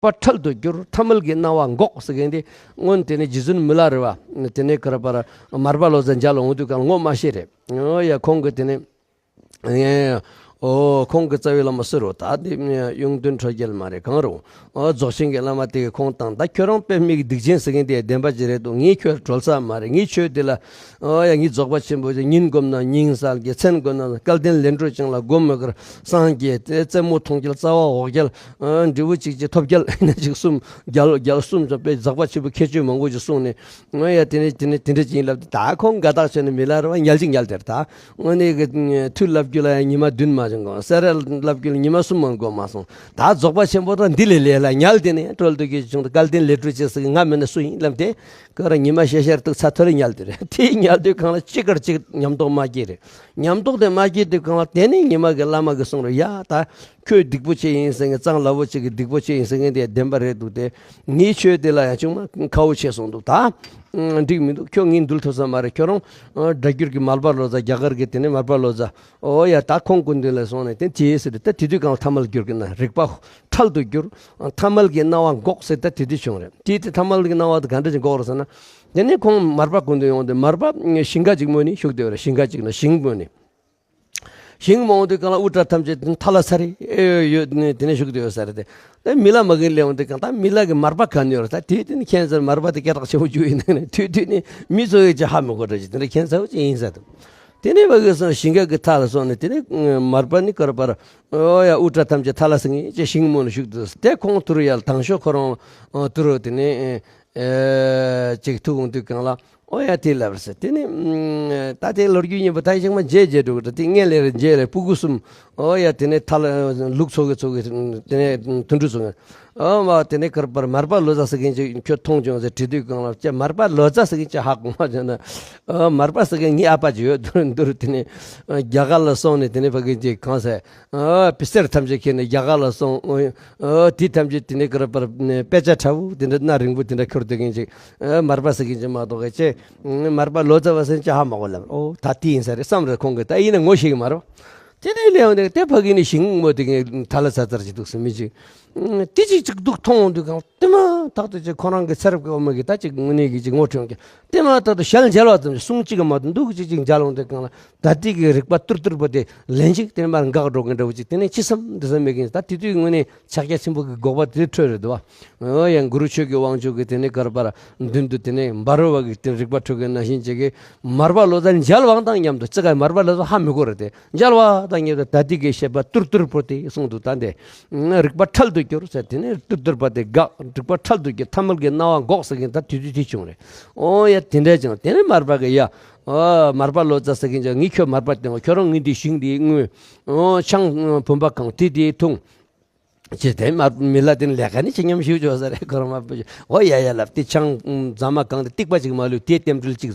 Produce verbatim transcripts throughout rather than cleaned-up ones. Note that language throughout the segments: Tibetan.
པ་འཕྲལ་དུ་འགྱུར། ཐ་མལ་གྱི་སྣང་བ་འགོག་ཟེར་མཁན་དེ་སྔོན་དེ་ནས་རྗེ་བཙུན་མི་ལ་རས་པ་དེ་ནས་ག་རེ་པར་མར་པ་ལོ་ཙཱ་མཇལ་འོང་དུས་གང་ངོ་མ་ཤེས་རེད། ཨོ་ཡ་ཁོང་གིས་དེ་ནས། ཨོ་ཁོང་གི་རྩ་བའི་བླ་མ་སུ་རུ་ད་དེ་གཡུང་སྟོན་ཁྲོ་རྒྱལ་མ་རེད་གང་རུང་། ཨོ་རྫོགས་ཆེན་གྱི་བླ་མ་དེ་གིས་ཁོང་དང་ད་ཁྱོད་རང་དཔེ་མི་སྡིག་ཅན་ཟེར་མཁན་དེ་བདེན་པ་ཅིག་རེད་འདུག་ངས་ཁྱོད་གྲོལ་ས་མ་རེད། ངས་ཁྱོད་དེ་ལ་ཨོ་ཡ་ངས་རྫོགས་པ་ཆེན་པོ་ཅིག་ཉིན་བསྒོམས་ན་སྙིང་གསལ་གྱི། མཚན་བསྒོམས་ན་སྐལ་ལྡན་ལས་འཕྲོ་ཅན་ལ་སྒོམ་མི་དགོས། སངས་རྒྱས་དེ་རྩེ་མོ་མཐོང་རྒྱལ་རྩ་བ་འོག་རྒྱལ། ཨོ་འབྲས་བུ་གཅིག་གཅིག་ཐོབ་རྒྱལ་ཡིན་ན་ཅིག་གསུམ་རྒྱལ་རྒྱལ་གསུམ་ཙམ་དཔེ་རྫོགས་པ་ཆེན་པོ་ཁྱད་ཆོས་མང་པོ་ཅིག་གསུངས་ནས། ཨོ་ཡ་དེ་ནས་དེ་ནས་དེ་འདྲ་ཅིག་ཡིན་ལབ་དུས་ད་ཁོང་དགའ་ཐག་ཆོད་ནས་མི་ལ་རས་པ་ཉལ་ཅིག་ཉལ་དེར་ད། དངོས་གནས་ཀྱི་མཐུ་ལབ་རྒྱུ་ལ་ཡང་ཉི་མ་བདུན་མ་བྱུང་གོ། སེ་ར་ལབ་རྒྱུ་ལ་ཉི་མ་གསུམ་མ་འགོར་མ་སོང་། ད་རྫོགས་པ་ཆེན་པོ་དང་འདི་ལས་ལས་ལ་ཉལ་དེ་ནས་གྲོལ་འདུག་གི་བྱུང་དུ་སྐལ་ལྡན་ལས་འཕྲོ་ཅན་ཟེར་གི་ང་མིན་ན་སུ་ཡིན་ལབ་དེ། ཁོ་རང་ཉི་མ་ཤར་ཤར་དུ་ཚ་ཐོ་རེ་ཉལ་དེ་རེད། དེ་ཉལ་དུས་གང་ལ་གཅིག་གར་གཅིག་ཉམས་རྟོགས་མ་སྐྱེས་རེད། ཉམས་རྟོགས་དེ་མ་སྐྱེས་དུས་གང་ལ་དེ་ནས་ཉི་མ་གི་བླ་མ་གི་གསུང་རེད། ཡ་ད་ཁྱོད་སྡིག་པོ་ཆེ་ཡིན་ཟེར་མཁན་གཙང་ལ་བོ་ཅིག་གི་སྡིག་པོ་ཆེ་ཡིན་ཟེར་མཁན་དེ་བདེན་པ་རེད་འདུག་སྟེ། ངས་ཁྱོད་དེ་ལ་ཡང་ཅུང་མ་ཁ་བོ་ཆེ་སོང་འདུག་ད། ཨ་འགྲིག་མི་འདུག་ཁྱོད་ངས་འདུལ་ཐུབ་ས་མ་རེད། ཁྱོད་རང་ཨ་སྒྲ་བསྒྱུར་གྱི་མར་པ་ལོ་ཙཱ་རྒྱ་གར་གྱི་དེ་ནས་མར་པ་ལོ་ཙཱ། ཨོ་ཡ་ད་ཁོང་སྐུ་མདུན་ལ་སོང་ནས་དེ་ཅི་ཟེར་ད་དེ་དུས་གང་ཐ་མལ་འགྱུར་གྱི་ན་རིག་པ་འཕྲལ་དུ་འགྱུར། ཐ་མལ་གྱི་སྣང་བ་འགོག་ཟེར་ད་དེ་དུས་བྱུང་རེད། དེ་དེ་ཐ་མལ་གྱི་སྣང་བ་དེ་ག་འདྲ་ཅིག་འགོག་རེད་ཟེར་ན། དེ་ནས་ཁོང་མར་པ་སྐུ་མདུན་ཡོང་སྟེ་མར་པ་ཞིང་ཁ་ཅིག་མོ་ནི་བཞུགས་བསྡད་ཡོད་རེད། ཞིང་ཁ་ཅིག་ན་ཞིང་མོ་ནི། ཞིང་མ་འོང་དུས་གང་ལ་དབུ་སྐྲ་ཐམས་ཅད་ཐལ་ལ་ས་རེ་ཨེ་ཡོད་ནས་དེ་ནས་བཞུགས་བསྡད་ཡོད་ས་རེད་དེ། དེ་མི་ལ་མ་གིན་ལས་འོང་དུས་གང་ད་མི་ལ་གི་མར་པ་ག་ནས་ཡོད་རེད། ད་དེ་དེ་ནི་ཁྱད་མཚར་མར་པ་དེ་སྐད་གྲགས་ཆེན་པོ་བརྒྱུད་ཡིན་ནས་དུས་དུས་ནི་མི་ཚོ་ཡི་ཅི་ཧ་མི་གོ་འདྲ་ཅིག་དེ་འདྲ་ཁྱད་མཚར་བོ་ཅིག་ཡིན་ས་དང་། དེ་ནས་ཕ་གི་སོང་ཞིང་ཁ་གི་མཐའ་ལ་སོང་ནས་དེ་ནས་མར་པ་ནི་གར་པར་ཨོ་ཡ་དབུ་སྐྲ་ཐམས་ཅད་ཐལ་ལ་ས་ངེས་ཅེས་ཞིང་མོ་ནས་བཞུགས་འདུག་དེ་ཁོང་དུ་རུ་ཡར་དང་ཤོག་ཁོ་རང་དུ་རུ་དེ་ནས་ཅིག་ཐུག་འོང་དུས་གང་ལ། ཨོ་ཡ་དེ་ལབ་རེད་ཟེར། དེ་ནི་ད་དེ་ལོ་རྒྱུས་རྙིང་པ་ད་ཡིག་ཆ་མ་མཇལ་མཇལ་འགྲོ་གི་འདྲ། དེ་ངས་ལས་རེད་མཇལ་རེད་སྤུ་གུ་གསུམ། ཨོ་ཡ་དེ་ནས་ཐ་ལ་ལུག་འཚོ་གི་འཚོ་གི་དེ་ནས་དུད་འགྲོ་འཚོ་གི། ཨོ་མ་དེ་ནས་གར་པར་མར་པ་ལོ་ཙཱ་ཟེར་མཁན་ཅིག་ཁྱོད་མཐོང་བྱུང་ཟེར་དྲིས་དུས་གང་ལ་ཅེ་མར་པ་ལོ་ཙཱ་ཟེར་མཁན་ཅིག་ཧ་གོ་མ་བྱུང་ན། ཨོ་མར་པ་ཟེར་མཁན་ངའི་ཨ་ཕ་ཅིག་ཡོད་འདུག་འདུག་དེ་ནས་རྒྱ་གར་ལ་སོང་ནས་དེ་ནས་ཕ་གི་ཅིག་གང་ཟེར། ཨོ་པི་སེར་ཐམས་ཅད་ཁྱེར་ནས་རྒྱ་གར་ལ་སོང་། ཨོ་དེ་ཐམས་ཅད་དེ་ནས་གར་པར་དཔེ་ཆ་ཕྲ་བོ་དེ་འདྲ་སྣ་རིང་པོ་དེ་འདྲ་ཁྱོར་སྡོད་མཁན་ཅིག་མར་པ་ཟེར་མཁན་ཅིག་མ་གཏོགས་ཀྱི་ཅེ། མར་པ་ལོ་ཙཱ་བ་ཟེར་ཅི་ཧ་མ་གོ་ལབ། ཨོ་ད་དེ་ཡིན་ས་རེད་བསམ་རེད་ཁོང་གིས། ད་ཡིན་ན་ངོ་ཤེས་ཀྱི་མ་རེད། དེ་ནས་ལེའུ་འདི་དེ་ཕ་གི་ནི་ཞིང་མོ་དེ་ངས་ཐ་ལ་ཚ་ཚར་གྱི་འདུག་སེམས་མི་གཅིག་དེ་གཅིག་གཅིག་འདུག་མཐོང་འོང་དུས་གང་དེ་མ་ཐག་ཏུ་ཅིག་ཁོ་རང་གི་ཚེ་རབས་ཀྱི་འོ་མ་གི་ད་ཅིག་དངོས་གནས་ཀྱི་ཅིག་ངོ་འཕྲོད་ཀྱི་དེ་མ་ཐག་ཏུ་ཞལ་མཇལ་བ་ཙམ་ཞིག་གསུང་གཅིག་གི་མ་གཏོགས་འདུག་གི་ཅིག་ཅིག་མཇལ་འོང་དུས་གང་ལ་ད་ལྟའི་གི་རིག་པ་ཏུར་ཏུར་པོ་དེ་ལན་ཅིག་དེ་མར་འགག་འགྲོ་གི་འདྲ་བོ་ཅིག་དེ་ནས་ཅི་བསམ་འདི་བསམ་མེད་ཀྱི་ད་དེ་དུས་དངོས་གནས་ཕྱག་རྒྱ་ཆེན་པོ་གི་འགོག་པ་དེ་འཕྲོད་རེད་འདུག་བ། ཨོ་ཡ་གུ་རུ་ཆོས་ཀྱི་དབང་ཕྱུག་གི་དེ་ནས་གར་པར་མདུན་དུ་དེ་ནས་འབར་བ་གི་དེ་རིག་པ་འཕྲོད་མཁན་ནང་བཞིན་བྱེད་ཀྱི་མར་པ་ལོ་ཙཱ་མཇལ་བ་དང་མཉམ་དུ་ཅི་ག་མར་པ་ལོ་ཙཱ་ཧ་མི་གོ་རེད་དེ་མཇལ་བ་དང་མཉམ་དུ་ད་ལྟའི་གི་བཤད་པ་ཏུར་ཏུར་པོ་དེ་གསུངས་འདུག་ད་འདི་རིག་པ་འཕྲལ་དུ་གྱུར་ཟེར་དེ་ནས་ཏུར་ཏུར་པ་དེ་འགག་རིག་པ་འཕྲལ་དུ་གྱུར་ཐ་མལ་གྱི་སྣང་བ་འགོག་ཟེར་མཁན་ད་དུས་དུས་དེ་བྱུང་རེད། ཨོ་ཡ་དེ་འདྲ་ཅང་དེ་ནས་མར་པ་གི་ཡ་ཨོ་མར་པ་ལོ་ཙཱ་ཟེར་མཁན་ཅང་ངས་ཁྱོད་མར་པ་བསྟེན་གོ་ཁྱོད་རང་ངའི་འདི་ཞིང་འདིའི་དངོས་ཨོ་ཆང་བུམ་པ་གང་དེ་དེ་འཐུང་། ཅེས་དེ་མ་མི་ལ་དེ་ནི་ལས་ཀ་ནི་ཅི་སྙམ་ཞིག་བྱོས་ས་རེད། ཁོ་རང་མ་པོ་ཞིག་འོ་ཡ་ཡ་ལབ་དེ་ཆང་རྫ་མ་གང་དེ་ཏིག་པ་ཅིག་མ་ལུས་དེ་རྟེན་འབྲེལ་ཅིག་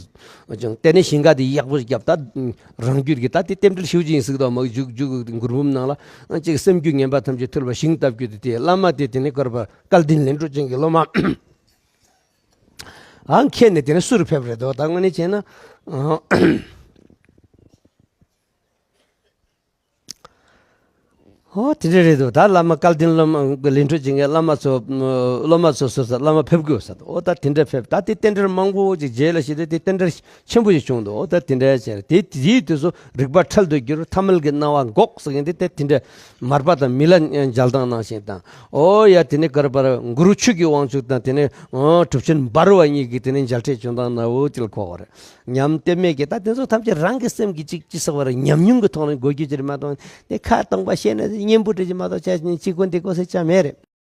ཅང་དེ་ནས་ཞིང་ཁ་དེ་ཡག་པོ་ཞིག་བརྒྱབ་ད་རང་རྒྱུད་ཀྱི་ད་དེ་རྟེན་འབྲེལ་ཞིག་ཅིག་ཡིན་སྲིད་དོ་མ་རྒྱུག་རྒྱུག་མགུར་འབུམ་ནང་ལ་ཅིག་སེམས་རྒྱུད་ངན་པ་ཐམས་ཅད་ཐུལ་བ་ཞིང་བཏབ་རྒྱུ་དེ་དེ་བླ་མ་དེ་དེ་ནས་བཀར་བ་སྐལ་ལྡན་ལས་འཕྲོ་ཅན་གྱི་སློབ་མ་ཨང་ཁྱེད་ནས་དེ་ནས་སུ་རུ་ཕེབས་རེད་དོ་ད་དངོས་གནས་བྱས་ན། ཨོ་དེ་འདྲ་རེད་འདུག་ད་བླ་མ་སྐལ་ལྡན་སློབ་མ་ལས་འཕྲོ་བྱེད་མཁན་བླ་མ་ཚོ་སློབ་མ་ཚོ་སོ་སོ་བླ་མ་ཕེབས་དགོས་ས་འདུག་ཨོ་ད་དེ་འདྲ་ཕེབས་ད་དེ་རྟེན་འབྲེལ་མང་པོ་ཅིག་རྗེས་ལ་ཞིག་དེ་དེ་རྟེན་འབྲེལ་ཆེན་པོ་ཞིག་བྱུང་འདུག་ཨོ་ད་དེ་འདྲ་བྱས་རེད་དེ་དེའི་དུས་སུ་རིག་པ་འཕྲལ་དུ་གྱུར་ཐ་མལ་གྱི་སྣང་བ་འགོག་ཟེར་མཁན་དེ་དེ་དེ་འདྲ་མར་པ་དང་མི་ལ་མཇལ་སྟངས་ནང་བཞིན་དང་ཨོ་ཡ་དེ་ནས་གར་པར་གུ་རུ་ཆོས་ཀྱི་དབང་ཕྱུག་དང་དེ་ནས་གྲུབ་ཆེན་འབར་བ་གཉིས་ཀྱི་དེ་ནས་མཇལ་འཕྲད་བྱུང་སྟངས་ནའོ་ཅིག་ལ་གོ་བ་རེད། ཉམས་དེ་མེད་ཀྱི་ད་དེ་ཚོ་ཐམས་ཅད་རང་གི་སེམས་ཀྱི་ཅིག་ཅི་ཟེར་བ་རེད། ཉམས་མྱོང་གི་ཐོག་ནས་འགོད་རྒྱུ་ཅི་རེད་མ་གཏོགས་དེ་ཁ་སྟོང་པ་བཤད་ན་སྙན་པོ་འདྲ་ཅིག་མ་གཏོགས་ཆ་ཅིག་གོ་འདི་གོ་ཟེར་ཆ་མེད་རེད།